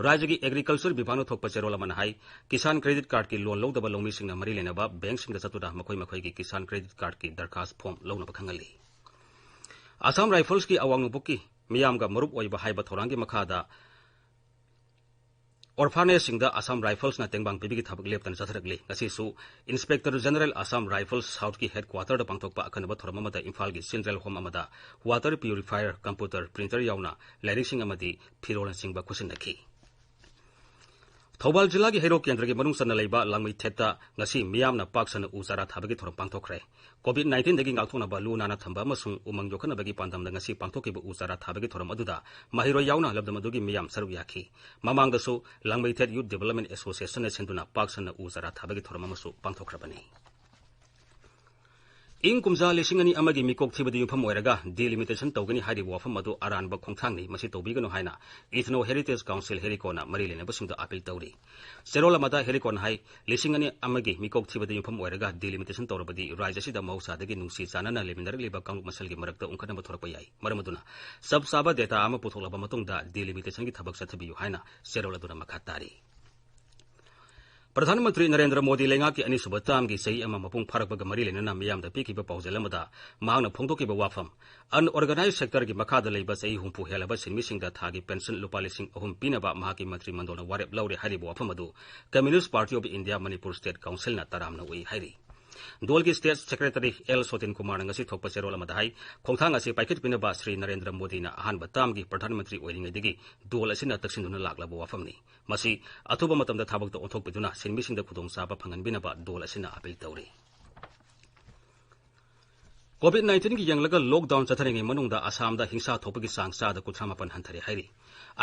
ꯔꯥꯖ꯭ꯌꯒꯤ ꯑꯦꯒ꯭ꯔꯤꯀꯜꯆꯔ ꯕꯤꯚꯥꯒꯅ ꯊꯣꯛꯄ ꯆꯦꯔꯣꯜ ꯑꯃꯅ ꯍꯥꯏ, ꯀꯤꯁꯥꯟ ꯀ꯭ꯔꯦꯗꯤꯠ ꯀꯥꯔꯗꯀꯤ ꯂꯣꯟ ꯂꯧꯗꯕ ꯂꯧꯃꯤꯁꯤꯡꯅ ꯃꯔꯤ ꯂꯩꯅꯕ ꯕꯦꯡꯛꯁꯤꯡꯗ ꯆꯠꯇꯨꯅ ꯃꯈꯣꯏ ꯃꯈꯣꯏꯒꯤ ꯀꯤꯁꯥꯟ ꯀ꯭ꯔꯦꯗꯤꯠ ꯀꯥꯔꯗꯀꯤ ꯗꯔꯈꯥꯁ ꯐꯣꯔꯝ ꯂꯧꯅꯕ ꯈꯪꯍꯜꯂꯤ꯫ ꯑꯁꯥꯝ ꯔꯥꯏꯐꯜꯁꯀꯤ ꯑꯋꯥꯡ ꯅꯣꯡꯄꯣꯛꯀꯤ ꯃꯤꯌꯥꯝꯒ ꯃꯔꯨꯞ ꯑꯣꯏꯕ ꯍꯥꯏꯕ ꯊꯧꯔꯥꯡꯒꯤ ꯃꯈꯥꯗ ꯑꯣꯔꯐꯥꯅꯦꯖꯁꯤꯡꯗ ꯑꯁꯥꯝ ꯔꯥꯏꯐꯜꯁꯅ ꯇꯦꯡꯕꯥꯡ ꯄꯤꯕꯒꯤ ꯊꯕꯛ ꯂꯦꯞꯇꯅ ꯆꯠꯊꯔꯛꯂꯤ꯫ ꯉꯁꯤꯁꯨ ꯏꯟꯁꯄꯦꯛꯇꯔ ꯖꯦꯅꯔꯦꯜ ꯑꯁꯥꯝ ꯔꯥꯏꯐꯜꯁ ꯁꯥꯎꯠꯀꯤ ꯍꯦꯗꯀ꯭ꯋꯥꯇꯔꯗ ꯄꯥꯡꯊꯣꯛꯄ ꯑꯈꯟꯅꯕ ꯊꯧꯔꯝ ꯑꯃꯗ ꯏꯝꯐꯥꯜꯒꯤ ꯆꯤꯜꯗ꯭ꯔꯦꯟ ꯍꯣꯝ ꯑꯃꯗ ꯋꯥꯇꯔ ꯄ꯭ꯌꯨꯔꯤꯐꯥꯌꯔ, ꯀꯝꯄ꯭ꯌꯨꯇꯔ, ꯄ꯭ꯔꯤꯟꯇꯔ ꯌꯥꯎꯅ ꯂꯥꯏꯔꯤꯛꯁꯤꯡ ꯑꯃꯗꯤ ꯐꯤꯔꯣꯜꯅꯆꯤꯡꯕ ꯈꯨꯠꯁꯤꯟꯅꯈꯤ꯫ ꯊꯧꯕꯥꯜ ꯖꯤꯂꯥꯒꯤ ꯍꯩꯔꯣꯛ ꯀꯦꯟꯗ꯭ꯔꯒꯤ ꯃꯅꯨꯡ ꯆꯟꯅ ꯂꯩꯕ ꯂꯥꯡꯃꯩꯊꯦꯠꯇ ꯉꯁꯤ ꯃꯤꯌꯥꯝꯅ ꯄꯥꯛ ꯁꯟꯅ ꯎ ꯆꯥꯔꯥ ꯊꯥꯕꯒꯤ ꯊꯧꯔꯝ ꯄꯥꯡꯊꯣꯛꯈ꯭ꯔꯦ꯫ ꯀꯣꯚꯤꯗ ꯅꯥꯏꯟꯇꯤꯟꯗꯒꯤ ꯉꯥꯛꯊꯣꯛꯅꯕ ꯂꯨ ꯅꯥꯟꯅ ꯊꯝꯕ ꯑꯃꯁꯨꯡ ꯎꯃꯪ ꯌꯣꯛꯈꯠꯅꯕꯒꯤ ꯄꯥꯟꯗꯝꯗ ꯉꯁꯤ ꯄꯥꯡꯊꯣꯛꯈꯤꯕ ꯎ ꯆꯥꯔꯥ ꯊꯥꯕꯒꯤ ꯊꯧꯔꯝ ꯑꯗꯨꯗ ꯃꯍꯩꯔꯣꯏ ꯌꯥꯎꯅ ꯂꯝꯗꯝ ꯑꯗꯨꯒꯤ ꯃꯤꯌꯥꯝ ꯁꯔꯨꯛ ꯌꯥꯈꯤ꯫ ꯃꯃꯥꯡꯗꯁꯨ ꯂꯥꯡꯃꯩꯊꯦꯠ ꯌꯨꯠ ꯗꯤꯕꯦꯂꯞꯃꯦꯟ ꯑꯦꯁꯣꯁꯤꯌꯦꯁꯟꯅ ꯁꯤꯟꯗꯨꯅ ꯄꯥꯛ ꯁꯟꯅ ꯎ ꯆꯥꯔꯥ ꯊꯥꯕꯒꯤ ꯊꯧꯔꯝ ꯑꯃꯁꯨ ꯄꯥꯡꯊꯣꯛꯈ꯭ꯔꯕꯅꯤ꯫ ꯏꯪ ꯀꯨꯝꯖꯥ ꯂꯤꯁꯤꯡ ꯑꯅꯤ ꯑꯃꯒꯤ ꯃꯤꯀꯣꯛ ꯊꯤꯕꯗ ꯌꯨꯝꯐꯝ ꯑꯣꯏꯔꯒ ꯗꯤꯂꯤꯃꯤꯇꯦꯁꯟ ꯇꯧꯒꯅꯤ ꯍꯥꯏꯔꯤꯕ ꯋꯥꯐꯝ ꯑꯗꯨ ꯑꯔꯥꯟꯕ ꯈꯣꯡꯊꯥꯡꯅꯤ, ꯃꯁꯤ ꯇꯧꯕꯤꯒꯅꯨ ꯍꯥꯏꯅ ꯏꯊꯅꯣ ꯍꯦꯔꯤꯇꯦꯖ ꯀꯥꯎꯟꯁꯤꯜ ꯍꯦꯔꯤꯀꯣꯅ ꯃꯔꯤ ꯂꯩꯅꯕꯁꯤꯡꯗ ꯑꯄꯤꯜ ꯇꯧꯔꯤ꯫ ꯆꯦꯔꯣꯜ ꯑꯃꯗ ꯍꯦꯔꯤꯀꯣꯟ ꯍꯥꯏ, ꯂꯤꯁꯤꯡ ꯑꯅꯤ ꯑꯃꯒꯤ ꯃꯤꯀꯣꯛ ꯊꯤꯕꯗ ꯌꯨꯝꯐꯝ ꯑꯣꯏꯔꯒ ꯗꯤꯂꯤꯃꯤꯇꯦꯁꯟ ꯇꯧꯔꯕꯗꯤ ꯔꯥꯖ꯭ꯌ ꯑꯁꯤꯗ ꯃꯍꯧꯁꯥꯗꯒꯤ ꯅꯨꯡꯁꯤ ꯆꯥꯟꯅꯅ ꯂꯩꯃꯤꯟꯅꯔꯛꯂꯤꯕ ꯀꯥꯡꯂꯨꯞ ꯃꯁꯦꯜꯒꯤ ꯃꯔꯛꯇ ꯎꯪꯈꯠꯅꯕ ꯊꯣꯔꯛꯄ ꯌꯥꯏ꯫ ꯃꯔꯝ ꯑꯗꯨꯅ ꯆꯞ ꯆꯥꯕ ꯗꯦꯇꯥ ꯑꯃ ꯄꯨꯊꯣꯛꯂꯕ ꯃꯇꯨꯡꯗ ꯗꯤꯂꯤꯃꯤꯇꯦꯁꯟꯒꯤ ꯊꯕꯛ ꯆꯠꯊꯕꯤꯌꯨ ꯍꯥꯏꯅ ꯆꯦꯔꯣꯜ ꯑꯗꯨꯅ ꯃꯈꯥ ꯇꯥꯔꯤ꯫ ꯄ꯭ꯔꯙꯥꯟ ꯃꯟꯇ꯭ꯔꯤ ꯅꯔꯦꯟꯗ꯭ꯔ ꯃꯣꯗꯤ ꯂꯩꯉꯥꯛꯀꯤ ꯑꯅꯤꯁꯨꯕ ꯇꯥꯝꯒꯤ ꯆꯍꯤ ꯑꯃ ꯃꯄꯨꯡ ꯐꯥꯔꯛꯄꯒ ꯃꯔꯤ ꯂꯩꯅꯅ ꯃꯤꯌꯥꯝꯗ ꯄꯤꯈꯤꯕ ꯄꯥꯎꯖꯦꯜ ꯑꯃꯗ ꯃꯍꯥꯛꯅ ꯐꯣꯡꯗꯣꯛꯈꯤꯕ ꯋꯥꯐꯝ, unorganized sectorꯒꯤ ꯃꯈꯥꯗ ꯂꯩꯕ ꯆꯍꯤ ꯍꯨꯝꯐꯨ ꯍꯦꯜꯂꯕ ꯁꯤꯟꯃꯤꯁꯤꯡꯗ ꯊꯥꯒꯤ ꯄꯦꯟꯁꯟ ꯂꯨꯄꯥ ꯂꯤꯁꯤꯡ ꯑꯍꯨꯝ ꯄꯤꯅꯕ ꯃꯍꯥꯛꯀꯤ ꯃꯟꯇ꯭ꯔꯤ ꯃꯟꯗꯜꯅ ꯋꯥꯔꯦꯞ ꯂꯧꯔꯦ ꯍꯥꯏꯔꯤꯕ ꯋꯥꯐꯝ ꯑꯗꯨ Communist Party of India Manipur State Councilꯅ ꯇꯔꯥꯝꯅ ꯑꯣꯛꯏ ꯍꯥꯏꯔꯤ꯫ ꯗꯣꯜꯒꯤ State Secretary ꯑꯦꯜ ꯁꯣꯇꯤꯟ ꯀꯨꯃꯥꯔꯅ ꯉꯁꯤ ꯊꯣꯛꯄ ꯆꯦꯔꯣꯜ ꯑꯃꯗ ꯍꯥꯏ, ꯈꯣꯡꯊꯥꯡ ꯑꯁꯤ ꯄꯥꯏꯈꯠꯄꯤꯅꯕ ꯁ꯭ꯔꯤ ꯅꯔꯦꯟꯗ꯭ꯔ ꯃꯣꯗꯤꯅ ꯑꯍꯥꯟꯕ ꯇꯥꯝꯒꯤ ꯄ꯭ꯔꯙꯥꯟ ꯃꯟꯇ꯭ꯔꯤ ꯑꯣꯏꯔꯤꯉꯩꯗꯒꯤ ꯗꯣꯜ ꯑꯁꯤꯅ ꯇꯛꯁꯤꯟꯗꯨꯅ ꯂꯥꯛꯂꯕ ꯋꯥꯐꯝꯅꯤ꯫ ꯃꯁꯤ ꯑꯊꯨꯕ ꯃꯇꯝꯗ ꯊꯕꯛꯇ ꯑꯣꯟꯊꯣꯛꯄꯤꯗꯨꯅ ꯁꯤꯟꯃꯤꯁꯤꯡꯗ ꯈꯨꯗꯣꯡꯆꯥꯕ ꯐꯪꯍꯟꯕꯤꯅꯕ ꯗꯣꯜ ꯑꯁꯤꯅ ꯑꯄꯤꯜ ꯇꯧꯔꯤ꯫ ꯀꯣꯚꯤꯗ ꯅꯥꯏꯟꯇꯤꯟꯒꯤ ꯌꯦꯡꯂꯒ ꯂꯣꯛꯗꯥꯎꯟ ꯆꯠꯊꯔꯤꯉꯩ ꯃꯅꯨꯡꯗ ꯑꯁꯥꯝꯗ ꯍꯤꯡꯁꯥ ꯊꯣꯛꯄꯒꯤ ꯆꯥꯡ ꯆꯥꯗ ꯀꯨꯟꯊ꯭ꯔꯥ ꯃꯥꯄꯟ ꯍꯟꯊꯔꯦ ꯍꯥꯏꯔꯤ꯫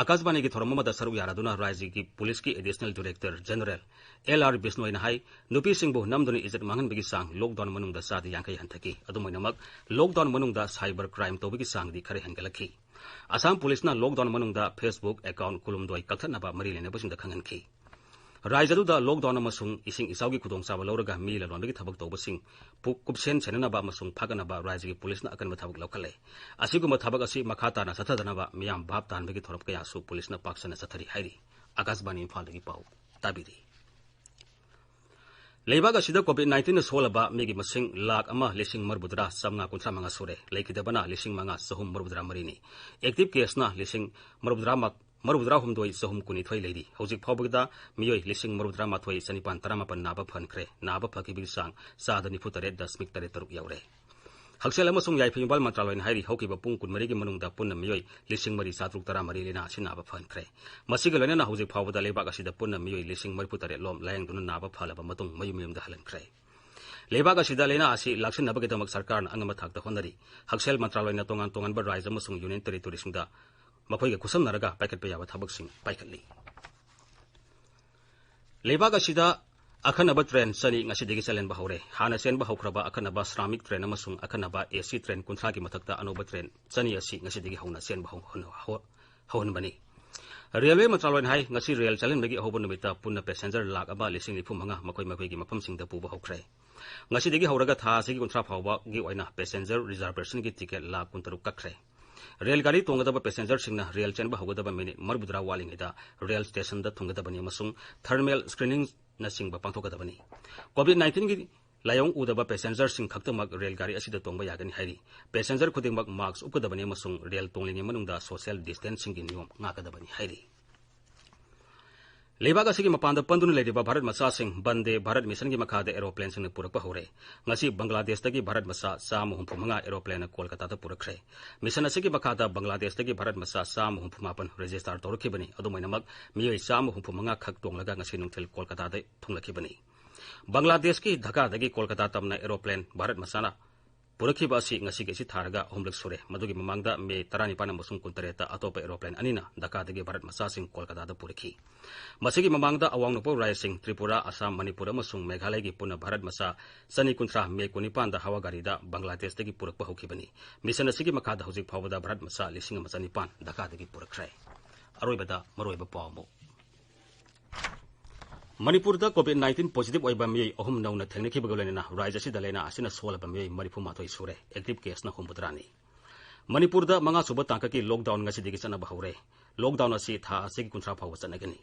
ꯑꯀꯥꯁꯕꯥꯅꯤꯒꯤ ꯊꯧꯔꯝ ꯑꯃꯗ ꯁꯔꯨꯛ ꯌꯥꯔꯗꯨꯅ ꯔꯥꯖ꯭ꯌꯒꯤ ꯄꯨꯂꯤꯁꯀꯤ Additional Director General L R ꯕꯤꯁꯅꯣꯏꯅ ꯍꯥꯏ, ꯅꯨꯄꯤꯁꯤꯡꯕꯨ ꯅꯝꯗꯨꯅ ꯏꯖꯠ ꯃꯥꯡꯍꯟꯕꯒꯤ ꯆꯥꯡ ꯂꯣꯛꯗꯥꯎꯟ ꯃꯅꯨꯡꯗ ꯆꯥꯗ ꯌꯥꯡꯈꯩ ꯍꯟꯊꯈꯤ꯫ ꯑꯗꯨꯝ ꯑꯣꯏꯅꯃꯛ, ꯂꯣꯛꯗꯥꯎꯟ ꯃꯅꯨꯡꯗ cyber crime ꯇꯧꯕꯒꯤ ꯆꯥꯡꯗꯤ ꯈꯔ ꯍꯦꯟꯒꯠꯂꯛꯈꯤ꯫ ꯑꯁꯥꯝ ꯄꯨꯂꯤꯁꯅ ꯂꯣꯛꯗꯥꯎꯟ ꯃꯅꯨꯡꯗ Facebook account ꯀꯨꯟꯍꯨꯝꯗꯣꯏ ꯀꯛꯊꯠꯅꯕ ꯃꯔꯤ ꯂꯩꯅꯕꯁꯤꯡꯗ ꯈꯪꯍꯟꯈꯤ꯫ ꯔꯥꯖ꯭ꯌ ꯑꯗꯨꯗ ꯂꯣꯛꯗꯥꯎꯟ ꯑꯃꯁꯨꯡ ꯏꯁꯤꯡ ꯏꯆꯥꯎꯒꯤ ꯈꯨꯗꯣꯡꯆꯥꯕ ꯂꯧꯔꯒ ꯃꯤ ꯂꯂꯣꯟꯕꯒꯤ ꯊꯕꯛ ꯇꯧꯕꯁꯤꯡ ꯄꯨ-, ꯀꯨꯞꯁꯦꯟ ꯁꯦꯟꯅꯅꯕ ꯑꯃꯁꯨꯡ ꯐꯥꯒꯠꯅꯕ ꯔꯥꯖ꯭ꯌꯒꯤ ꯄꯨꯂꯤꯁꯅ ꯑꯀꯟꯕ ꯊꯕꯛ ꯂꯧꯈꯠꯂꯦ꯫ ꯑꯁꯤꯒꯨꯝꯕ ꯊꯕꯛ ꯑꯁꯤ ꯃꯈꯥ ꯇꯥꯅ ꯆꯠꯊꯗꯅꯕ ꯃꯤꯌꯥꯝ ꯚꯥꯞ ꯇꯥꯍꯟꯕꯒꯤ ꯊꯧꯔꯝ ꯀꯌꯥꯁꯨ ꯄꯨꯂꯤꯁꯅ ꯄꯥꯛ ꯁꯟꯅ ꯆꯠꯊꯔꯤ ꯍꯥꯏꯔꯤ꯫ ꯑꯀꯥꯁꯕꯥꯅꯤ ꯏꯝꯐꯥꯜꯗꯒꯤ ꯄꯥꯎ ꯇꯥꯕꯤꯔꯤ꯫ ꯂꯩꯕꯥꯛ ꯑꯁꯤꯗ ꯀꯣꯚꯤꯗ ꯅꯥꯏꯟꯇꯤꯟꯅ ꯁꯣꯛꯂꯕ ꯃꯤꯒꯤ ꯃꯁꯤꯡ ꯂꯥꯈ ꯑꯃ ꯂꯤꯁꯤꯡ ꯃꯔꯤꯐꯨꯇꯔꯥ ꯆꯥꯝꯃꯉꯥ ꯀꯨꯟꯊ꯭ꯔꯥ ꯃꯉꯥ ꯁꯨꯔꯦ꯫ ꯂꯩꯈꯤꯗꯕꯅ ꯂꯤꯁꯤꯡ ꯃꯉꯥ ꯆꯍꯨꯝ ꯃꯔꯤꯐꯨꯇꯔꯥ ꯃꯔꯤꯅꯤ꯫ ꯑꯦꯛꯇꯤꯚ ꯀꯦꯁꯅ ꯂꯤꯁꯤꯡ ꯃꯔꯤꯐꯨꯇꯔꯥ ꯃ-, ꯃꯧꯗ꯭ꯔꯥ ꯍꯨꯝꯗꯣꯏ ꯆꯍꯨꯝ ꯀꯨꯟꯅꯤꯊꯣꯏ ꯂꯩꯔꯤ꯫ ꯍꯧꯖꯤꯛ ꯐꯥꯎꯕꯗ ꯃꯤꯑꯣꯏ ꯂꯤꯁꯤꯡ ꯃꯧꯗ꯭ꯔꯥ ꯃꯥꯊꯣꯏ ꯆꯅꯤꯄꯥꯟ ꯇꯔꯥꯃꯥꯄꯟ ꯅꯥꯕ ꯐꯍꯟꯈ꯭ꯔꯦ꯫ ꯅꯥꯕ ꯐꯈꯤꯕꯒꯤ ꯆꯥꯡ ꯆꯥꯗ ꯅꯤꯐꯨ ꯇꯔꯦꯠ ꯗꯁꯃꯤꯛ ꯇꯔꯦꯠ ꯇꯔꯨꯛ ꯌꯧꯔꯦ꯫ ꯍꯛꯁꯦꯜ ꯑꯃꯁꯨꯡ ꯌꯥꯏꯐ ꯌꯨꯝꯕꯥꯜ ꯃꯟꯇ꯭ꯔꯥꯂꯣꯏꯅ ꯍꯥꯏꯔꯤ, ꯍꯧꯈꯤꯕ ꯄꯨꯡ ꯀꯨꯟꯃꯔꯤꯒꯤ ꯃꯅꯨꯡꯗ ꯄꯨꯟꯅ ꯃꯤꯑꯣꯏ ꯂꯤꯁꯤꯡ ꯃꯔꯤ ꯆꯥꯇ꯭ꯔꯨꯛ ꯇꯔꯥꯃꯔꯤ ꯂꯥꯏꯅꯥ ꯑꯁꯤ ꯅꯥꯕ ꯐꯍꯟꯈ꯭ꯔꯦ꯫ ꯃꯁꯤꯒ ꯂꯣꯏꯅꯅ ꯍꯧꯖꯤꯛ ꯐꯥꯎꯕꯗ ꯂꯩꯕꯥꯛ ꯑꯁꯤꯗ ꯄꯨꯟꯅ ꯃꯤꯑꯣꯏ ꯂꯤꯁꯤꯡ ꯃꯔꯤꯐꯨ ꯇꯔꯦꯠ ꯂꯣꯝ ꯂꯥꯌꯦꯡꯗꯨꯅ ꯅꯥꯕ ꯐꯍꯜꯂꯕ ꯃꯇꯨꯡ ꯃꯌꯨꯝ ꯃꯌꯨꯝꯗ ꯍꯜꯍꯟꯈ꯭ꯔꯦ꯫ ꯂꯩꯕꯥꯛ ꯑꯁꯤꯗ ꯂꯥꯏꯅꯥ ꯑꯁꯤ ꯂꯥꯛꯁꯤꯟꯅꯕꯒꯤꯗꯃꯛ ꯁꯔꯀꯥꯔꯅ ꯑꯉꯝꯕ ꯊꯥꯛꯇ ꯍꯣꯠꯅꯔꯤ꯫ ꯍꯛꯁꯦꯜ ꯃꯟꯇ꯭ꯔꯥꯂꯣꯏꯅ ꯇꯣꯉꯥꯟ ꯇꯣꯉꯥꯟꯕ ꯔꯥꯖ꯭ꯌ ꯑꯃꯁꯨꯡ ꯌꯨꯅꯤꯌꯟ ꯇꯦꯔꯤꯇꯣꯔꯤꯁꯤꯡꯗ ꯃꯈꯣꯏꯒ ꯈꯨꯠꯁꯝꯅꯔꯒ ꯄꯥꯏꯈꯠꯄ ꯌꯥꯕ ꯊꯕꯛꯁꯤꯡ ꯄꯥꯏꯈꯠꯂꯤ꯫ ꯂꯩꯕꯥꯛ ꯑꯁꯤꯗ ꯑꯈꯟꯅꯕ ꯇ꯭ꯔꯦꯟ ꯆꯅꯤ ꯉꯁꯤꯗꯒꯤ ꯆꯦꯜꯍꯟꯕ ꯍꯧꯔꯦ꯫ ꯍꯥꯟꯅ ꯆꯦꯟꯕ ꯍꯧꯈ꯭ꯔꯕ ꯑꯈꯟꯅꯕ ꯁ꯭ꯔꯥꯃꯤꯛ ꯇ꯭ꯔꯦꯟ ꯑꯃꯁꯨꯡ ꯑꯈꯟꯅꯕ ꯑꯦ ꯁꯤ ꯇ꯭ꯔꯦꯟ ꯀꯨꯟꯊ꯭ꯔꯥꯒꯤ ꯃꯊꯛꯇ ꯑꯅꯧꯕ ꯇ꯭ꯔꯦꯟ ꯆꯅꯤ ꯑꯁꯤ ꯉꯁꯤꯗꯒꯤ ꯍꯧꯅ ꯆꯦꯟꯕ ꯍꯧ-, ꯍꯧ-, ꯍꯧ-, ꯍꯧꯍꯟꯕꯅꯤ꯫ ꯔꯦꯜꯋꯦ ꯃꯟꯇ꯭ꯔꯥꯂꯣꯏꯅ ꯍꯥꯏ, ꯉꯁꯤ ꯔꯦꯜ ꯆꯦꯜꯍꯟꯕꯒꯤ ꯑꯍꯧꯕ ꯅꯨꯃꯤꯠꯇ ꯄꯨꯟꯅ ꯄꯦꯁꯦꯟꯖꯔ ꯂꯥꯈ ꯑꯃ ꯂꯤꯁꯤꯡ ꯅꯤꯐꯨ ꯃꯉꯥ ꯃꯈꯣꯏ ꯃꯈꯣꯏꯒꯤ ꯃꯐꯝꯁꯤꯡꯗ ꯄꯨꯕ ꯍꯧꯈ꯭ꯔꯦ꯫ ꯉꯁꯤꯗꯒꯤ ꯍꯧꯔꯒ ꯊꯥ ꯑꯁꯤꯒꯤ ꯀꯨꯟꯊ꯭ꯔꯥ ꯐꯥꯎꯕꯒꯤ ꯑꯣꯏꯅ ꯄꯦꯁꯦꯟꯖꯔ ꯔꯤꯖꯥꯔꯕꯦꯁꯟꯒꯤ ꯇꯤꯀꯦꯠ ꯂꯥꯈ ꯀꯨꯟꯇꯔꯨꯛ ꯀꯛꯈ꯭ꯔꯦ꯫ ꯔꯦꯜ ꯒꯥꯔꯤ ꯇꯣꯡꯒꯗꯕ ꯄꯦꯁꯦꯟꯖꯔꯁꯤꯡꯅ ꯔꯦꯜ ꯆꯦꯟꯕ ꯍꯧꯒꯗꯕ ꯃꯤꯅꯤꯠ ꯃꯔꯤꯐꯨꯇꯔꯥ ꯋꯥꯠꯂꯤꯉꯩꯗ ꯔꯦꯜ ꯁ꯭ꯇꯦꯁꯟꯗ ꯊꯨꯡꯒꯗꯕꯅꯤ ꯑꯃꯁꯨꯡ ꯊꯔꯃꯦꯜ ꯁ꯭ꯀ꯭ꯔꯤꯅꯤꯡꯅꯆꯤꯡꯕ ꯄꯥꯡꯊꯣꯛꯀꯗꯕꯅꯤ꯫ ꯀꯣꯚꯤꯗ ꯅꯥꯏꯟꯇꯤꯟꯒꯤ ꯂꯥꯏꯑꯣꯡ ꯎꯗꯕ ꯄꯦꯁꯦꯟꯖꯔꯁꯤꯡ ꯈꯛꯇꯃꯛ ꯔꯦꯜ ꯒꯥꯔꯤ ꯑꯁꯤꯗ ꯇꯣꯡꯕ ꯌꯥꯒꯅꯤ ꯍꯥꯏꯔꯤ꯫ ꯄꯦꯁꯦꯟꯖꯔ ꯈꯨꯗꯤꯡꯃꯛ ꯃꯥꯁ꯭ꯛ ꯎꯞꯀꯗꯕꯅꯤ ꯑꯃꯁꯨꯡ ꯔꯦꯜ ꯇꯣꯡꯂꯤꯉꯩ ꯃꯅꯨꯡꯗ ꯁꯣꯁꯤꯌꯦꯜ ꯗꯤꯁꯇꯦꯟꯁꯤꯡꯒꯤ ꯅꯤꯌꯣꯝ ꯉꯥꯛꯀꯗꯕꯅꯤ ꯍꯥꯏꯔꯤ꯫ ꯂꯩꯕꯥꯛ ꯑꯁꯤꯒꯤ ꯃꯄꯥꯟꯗ ꯄꯟꯗꯨꯅ ꯂꯩꯔꯤꯕ ꯚꯥꯔꯠ ꯃꯆꯥꯁꯤꯡ ꯕꯟꯗꯦ ꯚꯥꯔꯠ ꯃꯤꯁꯟꯒꯤ ꯃꯈꯥꯗ ꯑꯦꯔꯣꯄ꯭ꯂꯦꯟꯁꯤꯡꯅ ꯄꯨꯔꯛꯄ ꯍꯧꯔꯦ꯫ ꯉꯁꯤ ꯕꯪꯒ꯭ꯂꯥꯗꯦꯁꯇꯒꯤ ꯚꯥꯔꯠ ꯃꯆꯥ ꯆꯥꯝꯃ ꯍꯨꯝꯐꯨ ꯃꯉꯥ ꯑꯦꯔꯣꯄ꯭ꯂꯦꯟꯅ ꯀꯣꯜꯀꯇꯥꯗ ꯄꯨꯔꯛꯈ꯭ꯔꯦ꯫ ꯃꯤꯁꯟ ꯑꯁꯤꯒꯤ ꯃꯈꯥꯗ ꯕꯪꯒ꯭ꯂꯥꯗꯦꯁꯇꯒꯤ ꯚꯥꯔꯠ ꯃꯆꯥ ꯆꯥꯝꯃ ꯍꯨꯝꯐꯨ ꯃꯥꯄꯟ ꯔꯦꯖꯤꯁꯇꯥꯔ ꯇꯧꯔꯛꯈꯤꯕꯅꯤ꯫ ꯑꯗꯨꯃꯥꯏꯅꯃꯛ ꯃꯤꯑꯣꯏ ꯆꯥꯝꯃ ꯍꯨꯝꯐꯨ ꯃꯉꯥ ꯈꯛ ꯇꯣꯡꯂꯒ ꯉꯁꯤ ꯅꯨꯡꯊꯤꯜ ꯀꯣꯜꯀꯇꯥꯗ ꯊꯨꯡꯂꯛꯈꯤꯕꯅꯤ꯫ ꯕꯪꯒ꯭ꯂꯥꯗꯦꯁꯀꯤ ꯙꯥꯀꯥꯗꯒꯤ ꯀꯣꯜꯀꯇꯥ ꯇꯝꯅ ꯑꯦꯔꯣꯄ꯭ꯂꯦꯟ ꯚꯥꯔꯠ ꯃꯆꯥꯅ ꯄꯨꯔꯛꯈꯤꯕ ꯑꯁꯤ ꯉꯁꯤꯒꯤ ꯑꯁꯤ ꯊꯥꯔꯒ ꯑꯍꯨꯝꯂꯛ ꯁꯨꯔꯦ꯫ ꯃꯗꯨꯒꯤ ꯃꯃꯥꯡꯗ ꯃꯦ ꯇꯔꯥꯅꯤꯄꯥꯟ ꯑꯃꯁꯨꯡ ꯀꯨꯟꯇꯔꯦꯠꯇ ꯑꯇꯣꯞꯄ ꯑꯦꯔꯣꯄ꯭ꯂꯦꯟ ꯑꯅꯤꯅ ꯙꯥꯀꯥꯗꯒꯤ ꯚꯥꯔꯠ ꯃꯆꯥꯁꯤꯡ ꯀꯣꯜꯀꯇꯥꯗ ꯄꯨꯔꯛꯈꯤ꯫ ꯃꯁꯤꯒꯤ ꯃꯃꯥꯡꯗ ꯑꯋꯥꯡ ꯅꯣꯡꯄꯣꯛ ꯔꯥꯖ꯭ꯌꯁꯤꯡ ꯇ꯭ꯔꯤꯄꯨꯔꯥ, ꯑꯁꯥꯝ, ꯃꯅꯤꯄꯨꯔ ꯑꯃꯁꯨꯡ ꯃꯦꯘꯥꯂꯌꯒꯤ ꯄꯨꯟꯅ ꯚꯥꯔꯠ ꯃꯆꯥ ꯆꯅꯤ ꯀꯨꯟꯊ꯭ꯔꯥ ꯃꯦ ꯀꯨꯟꯅꯤꯄꯥꯟꯗ ꯍꯋꯥ ꯒꯥꯔꯤꯗ ꯕꯪꯒ꯭ꯂꯥꯗꯦꯁꯇꯒꯤ ꯄꯨꯔꯛꯄ ꯍꯧꯈꯤꯕꯅꯤ꯫ ꯃꯤꯁꯟ ꯑꯁꯤꯒꯤ ꯃꯈꯥꯗ ꯍꯧꯖꯤꯛ ꯐꯥꯎꯕꯗ ꯚꯥꯔꯠ ꯃꯆꯥ ꯂꯤꯁꯤꯡ ꯑꯃ ꯆꯅꯤꯄꯥꯟ ꯙꯥꯀꯥꯗꯒꯤ ꯄꯨꯔꯛꯈ꯭ꯔꯦ꯫ ꯑꯔꯣꯏꯕꯗ ꯃꯔꯨꯑꯣꯏꯕ ꯄꯥꯎ ꯑꯃꯨꯛ꯫ ꯃꯅꯤꯄꯨꯔꯗ ꯀꯣꯚꯤꯗ ꯅꯥꯏꯟꯇꯤꯟ ꯄꯣꯖꯤꯇꯤꯚ ꯑꯣꯏꯕ ꯃꯤꯑꯣꯏ ꯑꯍꯨꯝ ꯅꯧꯅ ꯊꯦꯡꯅꯈꯤꯕꯒ ꯂꯣꯏꯅꯅ ꯔꯥꯖ꯭ꯌ ꯑꯁꯤꯗ ꯂꯥꯏꯅꯥ ꯑꯁꯤꯅ ꯁꯣꯛꯍꯜꯂꯕ ꯃꯤꯑꯣꯏ ꯃꯔꯤꯐꯨ ꯃꯥꯊꯣꯏ ꯁꯨꯔꯦ꯫ ꯑꯦꯛꯇꯤꯚ ꯀꯦꯁꯅ ꯍꯨꯝꯐꯨꯇꯔꯥꯅꯤ꯫ ꯃꯅꯤꯄꯨꯔꯗ ꯃꯉꯥꯁꯨꯕ ꯇꯥꯡꯀꯛꯀꯤ ꯂꯣꯛꯗꯥꯎꯟ ꯉꯁꯤꯗꯒꯤ ꯆꯠꯅꯕ ꯍꯧꯔꯦ꯫ ꯂꯣꯛꯗꯥꯎꯟ ꯑꯁꯤ ꯊꯥ ꯑꯁꯤꯒꯤ ꯀꯨꯟꯊ꯭ꯔꯥ ꯐꯥꯎꯕ ꯆꯠꯅꯒꯅꯤ꯫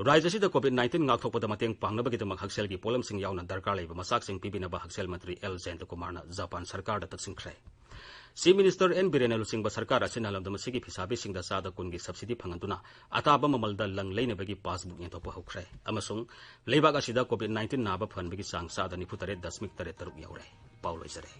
ꯔꯥꯖ꯭ꯌ ꯑꯁꯤꯗ ꯀꯣꯚꯤꯗ ꯅꯥꯏꯟꯇꯤꯟ ꯉꯥꯛꯊꯣꯛꯄꯗ ꯃꯇꯦꯡ ꯄꯥꯡꯅꯕꯒꯤꯗꯃꯛ ꯍꯛꯁꯦꯜꯒꯤ ꯄꯣꯠꯂꯝꯁꯤꯡ ꯌꯥꯎꯅ ꯗꯔꯀꯥꯔ ꯂꯩꯕ ꯃꯆꯥꯛꯁꯤꯡ ꯄꯤꯕꯤꯅꯕ ꯍꯛꯁꯦꯜ ꯃꯟꯇ꯭ꯔꯤ ꯑꯦꯜ ꯖꯌꯟꯇꯀꯨꯃꯥꯔꯅ ꯖꯄꯥꯟ ꯁꯔꯀꯥꯔꯗ ꯇꯛꯁꯤꯟꯈ꯭ꯔꯦ꯫ Chief Minister N. ꯕꯤꯔꯦꯟꯅ ꯂꯨꯆꯤꯡꯕ ꯁꯔꯀꯥꯔ ꯑꯁꯤꯅ ꯂꯝꯗꯝ ꯑꯁꯤꯒꯤ ꯐꯤꯁꯥꯕꯤꯁꯤꯡꯗ ꯆꯥꯗ ꯀꯨꯟꯒꯤ subsidy ꯐꯪꯍꯟꯗꯨꯅ ꯑꯇꯥꯕ ꯃꯃꯜꯗ ꯂꯪ ꯂꯩꯅꯕꯒꯤ passbook ꯌꯦꯟꯊꯣꯛꯄ ꯍꯧꯈ꯭ꯔꯦ ꯑꯃꯁꯨꯡ ꯂꯩꯕꯥꯛ ꯑꯁꯤꯗ COVID nineteen ꯅꯥꯕ ꯐꯍꯟꯕꯒꯤ ꯆꯥꯡ ꯆꯥꯗ ꯅꯤꯐꯨ ꯇꯔꯦꯠ ꯗꯁꯃꯤꯛ ꯇꯔꯦꯠ ꯇꯔꯨꯛ ꯌꯧꯔꯦ꯫ ꯄꯥꯎ ꯂꯣꯏꯖꯔꯦ꯫